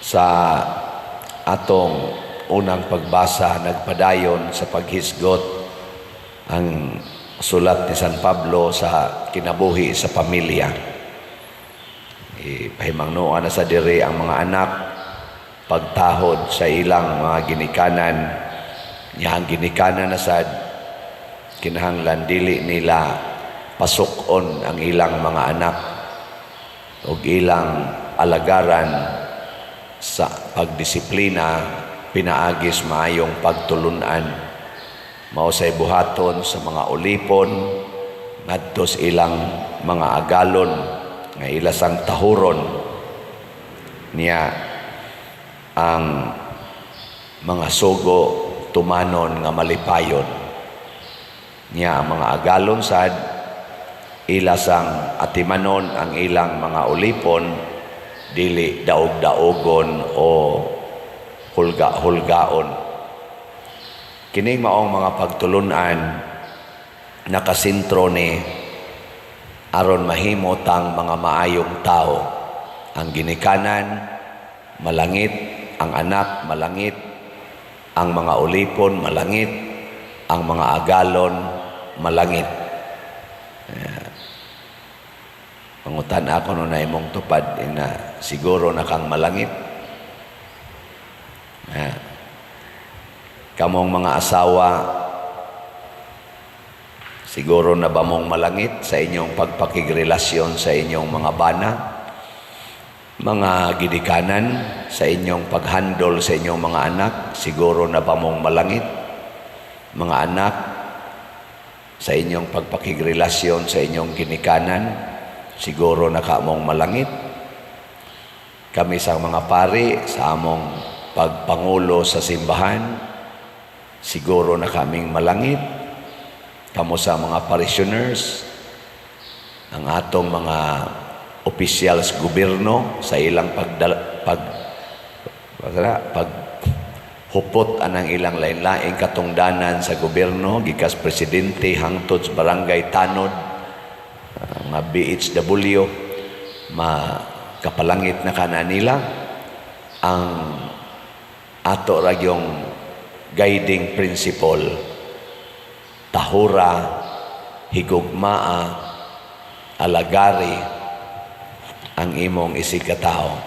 Sa atong unang pagbasa, nagpadayon sa paghisgot ang sulat ni San Pablo sa kinabuhi sa pamilya. Ipahimangnoan na sa diri ang mga anak, pagtahod sa ilang mga ginikanan niya. Ang ginikanan na sad, kinahanglan dili nila pasuk-on ang ilang mga anak ug ilang alagaran sa pagdisiplina pinaagis maayong pagtulunan. Mao say buhaton sa mga ulipon ngadto sa ilang mga agalon nga ila sang tahuron niya. Ang mga sugo, tumanon nga malipayon niya. Ang mga agalon sad, ila sang atimanon ang ilang mga ulipon, dili daog-daogon o hulga-hulgaon. Kining maong mga pagtulunan nakasentro ni aron mahimo tang mga maayong tao. Ang ginikanan malangit, ang anak malangit, ang mga ulipon malangit, ang mga agalon malangit. Pangutan ako no na imong tupad ina, siguro na kang malangit. Kamong mga asawa, siguro na ba mong malangit sa inyong pagpakigrelasyon sa inyong mga bana? Mga ginikanan, sa inyong paghandol sa inyong mga anak, siguro na ba mong malangit? Mga anak, sa inyong pagpakigrelasyon sa inyong ginikanan, siguro na ka mong malangit? Kami sa mga pari, sa among pagpangulo sa simbahan, siguro na kaming malangit? Kamo sa mga parishioners, ang atong mga opisyal sa gobyerno sa ilang pagdala, pag pag hupot anang ilang lain-laing katungdanan sa gobyerno, gikas presidente hangtod sa barangay tanod, mga BHW, makapalangit na kana nila? Ang ato ra yung guiding principle: tahura, higugmaa, alagari ang imong isigkatao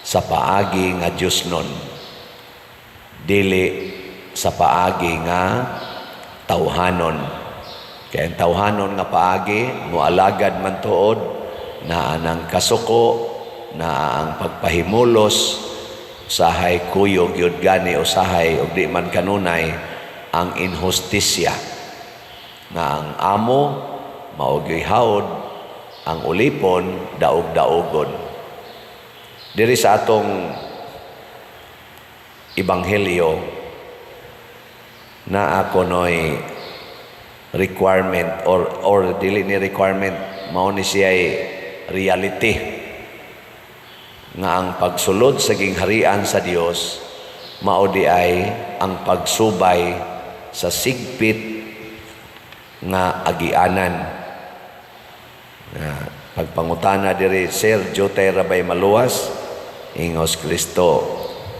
sa paagi nga Diyos nun, dili sa paagi nga tawhanon. Kay ang tawhanon nga paagi, moalagad man tuod, naa ang kasuko, naa ang pagpahimulos, usahay kuyog yun gani usahay ug di man kanunay ang inhustisya nga ang amo mao gyoy hawod, ang ulipon daog-daogon. Diri sa atong ebanghelyo, naa kunoy requirement or dili ni requirement, mao ni siya reality nga ang pagsulod sa gingharian sa Dios mao di ay ang pagsubay sa sigpit nga agianan. Na pagpangutana diri, "Sir, jutay ra bay maluwas?" Ingos Kristo,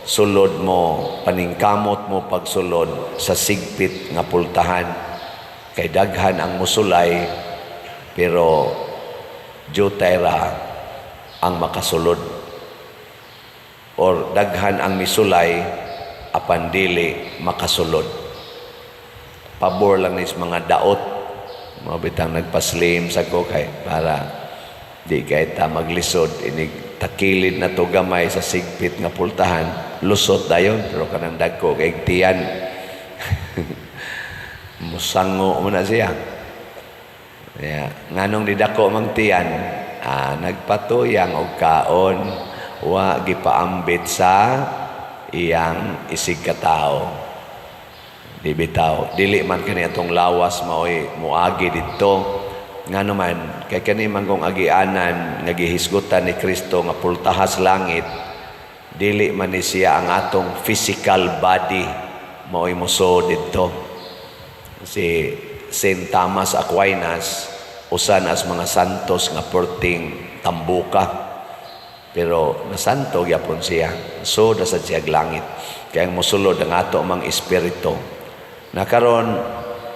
"Sulod mo, paningkamot mo pagsulod sa sigpit nga pultahan, kay daghan ang musulay pero jutay ra ang makasulod, or daghan ang misulay apan dili makasulod." Pabor lang ni sa mga daot. Mao bitang nagpaslim sa ko kay para di kay ta maglisod inig takilid na to gamay sa sigpit nga pultahan. Lusot dayon, pero kanang dagko kay tiyan, musango mo na siya. Yeah. Nganong di dako mang tiyan? Ah, nagpatuyang og kaon, wa gipaambit sa iyang isig katao. Di bitaw, dili man kani atong lawas maoy muagi didto. Ngano man, kay kani man kung agianan nga gihisgutan ni Kristo nga pultahas langit, dili man ni siya ang atong physical body maoy muso didto. Si Saint Thomas Aquinas, usa na sa mga santos nga perting tambuka. Pero nasanto gyapon siya. So sa siya langit. Kaya ang mosulod ang ato mang espiritu. Na karon,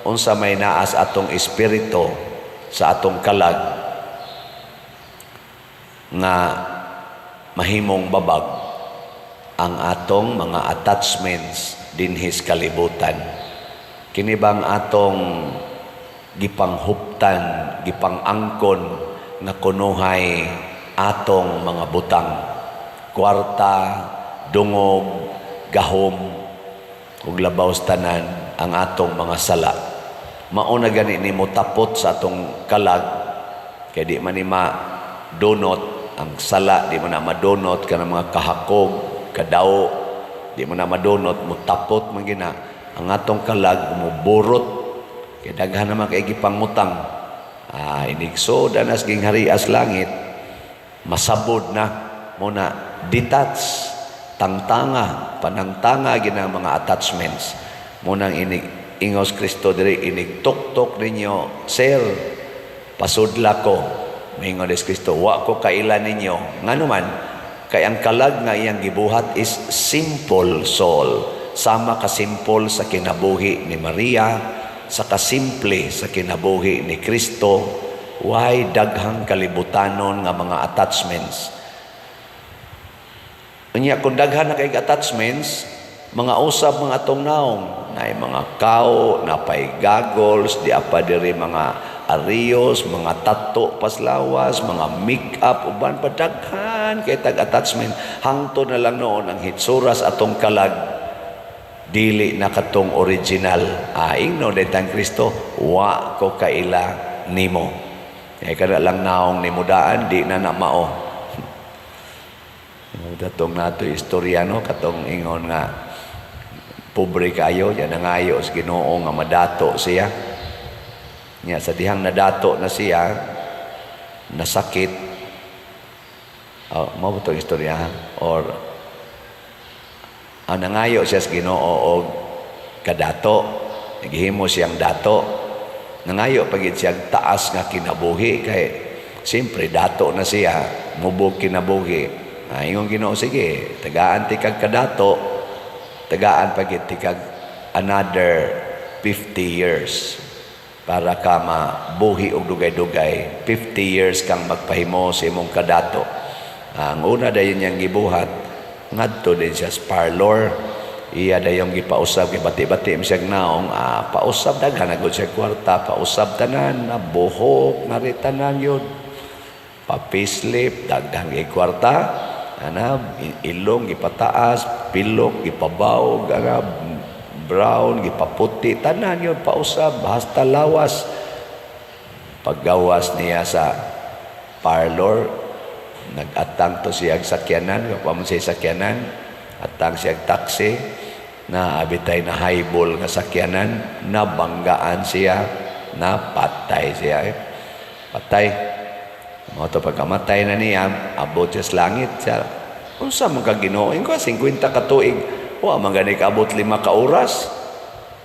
unsa may naas atong espiritu sa atong kalag nga mahimong babag ang atong mga attachments dinhis kalibutan? Kini bang atong gipanghuptan, gipang-angkon nga kunuhay atong mga butang, kwarta, dungog, gahom, ug labaw sa tanan ang atong mga sala? Mao na gani ni motapot sa atong kalag kay di man ni madunot ang sala, di man na madunot kanang mga kahakog, kadaw, di man na madunot, mutapot man gina ang atong kalag, muburot kay daghan naman kay gipangutang. Ah, inig sud nas gingharias langit, masabod na muna, detach, tangtanga, panangtanga gina ang mga attachments. Munang inig ingos Kristo diri, "Inig tuktok ninyo, sir, pasudla ko." Moingon des Kristo, "Wa ko kaila ninyo." Ngano man? Kay ang kalag nga iyang gibuhat is simple soul, sama kasimple sa kinabuhi ni Maria, sa kasimple sa kinabuhi ni Kristo. Why daghang kalibutanon nga mga attachments? Unya kung daghan na kay attachments, mga usab mga atong naong, naay mga kao, napay goggles, di apa diri mga arios, mga tato paslawas, mga make-up, uban pa, daghan kay tag attachment. Hangtod na lang noon ang hitsuras atong kalag dili na katong original. Ah, ingno detang Kristo, "Wa ko kaila nimo." Kaya kada lang naong nimudaan, di na na mao. Katong nato istorya, no, katong ingon nga pobre kayo, yan nangayo sa Ginoo nga madato siya. Nya sa dihang nadato na siya, nasakit. Oh, mao ba itong istorya? Or ang nangayo siya sa Ginoo og kadato, gihimo siyang dato. Nangayo pagid siya taas nga kinabuhi kay siyempre dato na siya, mubog kinabuhi. Ah, ingon Ginoo, "Sige, tagaan ti kag kadato, tagaan pagid ti kag another 50 years para ka mabuhi og dugay-dugay. 50 years kang magpahimo sa imong kadato." Ang una dayon niyang gibuhat, ngadto din siya sa parlor. Iya dayong gipausab kay bati-bati man siyang naong, pausab, daghan na gud siya kwarta, pausab tanan, na buhok, ngari tanan yun. Pa-facelift, daghan kay kwarta, ana, ilong gipataas, pilok gipabawog, ana, brown gipaputi, tanan yun pausab, hasta lawas. Paggawas niya sa parlor, nag-atang to siya sakyanan, kapamon siya sakyanan, atang siya taxi, na abitay na highball nga sakyanan, nabanggaan siya, napatay siya. Eh. Patay. Mao to pagkamatay na niya, abot siya sa langit siya. "Unsa man ka, Ginoo? Ko 50 ka tuig. Wa man gani kaabot 5 ka oras.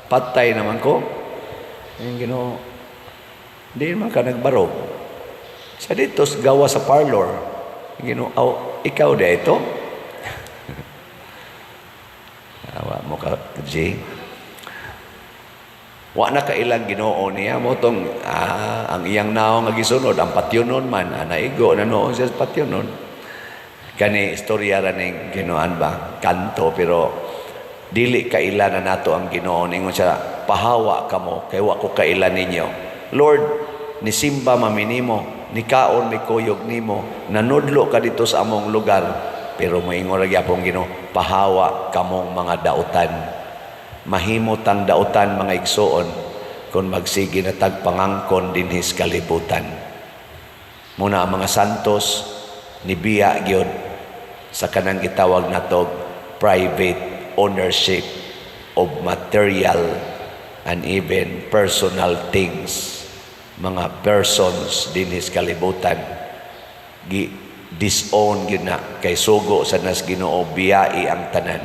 Patay naman ko." Yung Ginoo, "Di man ka nagbarog." Sa dito, gawa sa parlor. Yung Ginoo, "Aw, ikaw da ito?" Awa mo ka, G. Wa na kailang Ginoo niya mo tong ang iyang naong nga gisunod ang patyonon man, naigo na noon siya sa patyonon. Kani istorya ra ning Ginoan ba kanto, pero dili kaila na nato ang Ginoo. Ningon siya, "Pahawa kamo kay wa ko kaila ninyo." "Lord, nisimba mami nimo, nikaon mi kuyog nimo, nanudlo ka dito sa among lugar." Pero moingon ra gyapon Ginoo, "Pahawa kamong mga dautan." Mahimo tang dautan, mga igsuon, kung magsige na tag pangangkon dinhis kalibutan. Muna ang mga santos nibiya gyud sa kanang gitawag natog private ownership of material and even personal things, mga persons dinhis kalibutan. Gi disown gyud na kay sugo sa nas Ginoo, biyai ang tanan,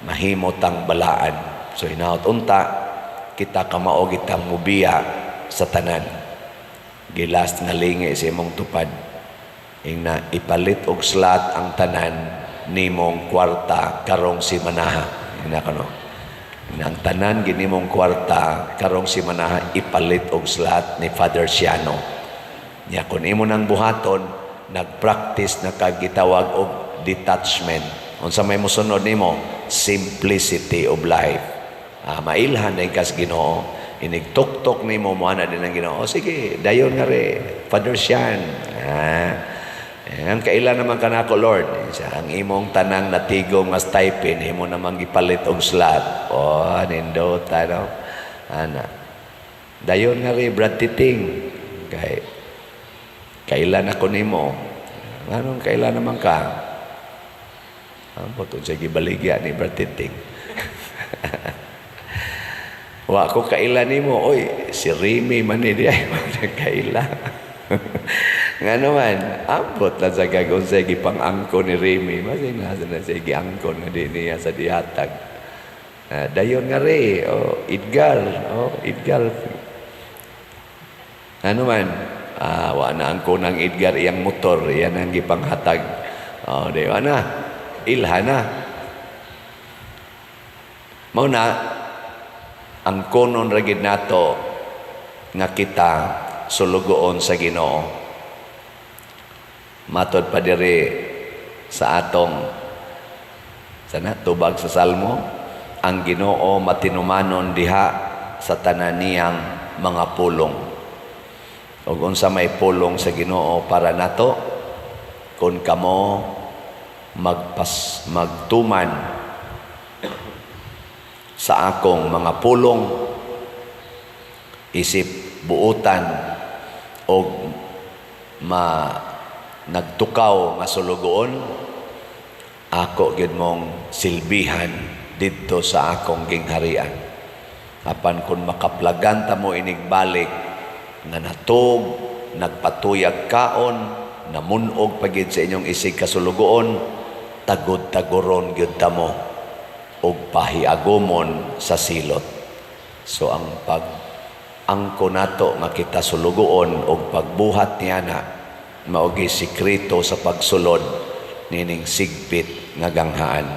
mahimo tang balaan. So hinaot unta kita kamao gitang mubiya sa tanan. Gilas nga lingi sa imong tupad. Ingna, ipalit og slot ang tanan nimong kwarta karong simanaha. Ingna kano. Ingna, ang tanan ginimong kwarta karong simanaha ipalit og slot ni Father Siano. Nya kung imo nang buhaton, nagpractice na kag gitawag og detachment. Unsa may mosunod nimo? Simplicity of life. Ah, mailhan na kas Ginoo. Inig tuktok nimo, mo na din ang Ginoo. Sige, dayon nga re, Father Sian. Ah, eh, ang kailan naman kanako, Lord? Siya, ang imong tanang natigom nga stipend, imo namang gipalit og slot. Oh, nindota, no? Ana. Dayon nga re, Brad Titing. Kay kailan ako nimo? Anong kailan naman ka? Ambot unsay gibaligya ni Brad Titing. Wa ko kaila nimo, oy, si Remy man ni diay kaila. Ngano man, ambot lang sa kag unsay gipang-angko ni Remy, masin nasa na siya giangkon nga di niya sa dihatag. Dayon nga re, oh, Edgar, oh, Edgar. Ano man, wa na ang kunang Edgar iyang motor, iyan ang gipanghatag. Oh, di wa na. Ilha na. Mao na ang konon ra gid nato nga kita sulugoon sa Ginoo. Matod pa diri sa atong sana tubag sa Salmo, ang Ginoo matinumanon diha sa tanan niyang mga pulong. Ug unsa may pulong sa Ginoo para nato? Kung kamo magpas magtuman sa akong mga pulong isip buutan og ma nagtukaw nga sulugoon, ako gyud mong silbihan didto sa akong gingharian. Apan kung makaplagan ta mo inigbalik nga natog, nagpatuyag kaon, namunog pa gid sa inyong isig kasulugoon, tagod-tagoron gyud ta mo og pahiagomon sa silot. So ang pag angko nato nga kita sulugoon og pagbuhat niya na mao gi sikreto sa pagsulod nining sigpit nga ganghaan.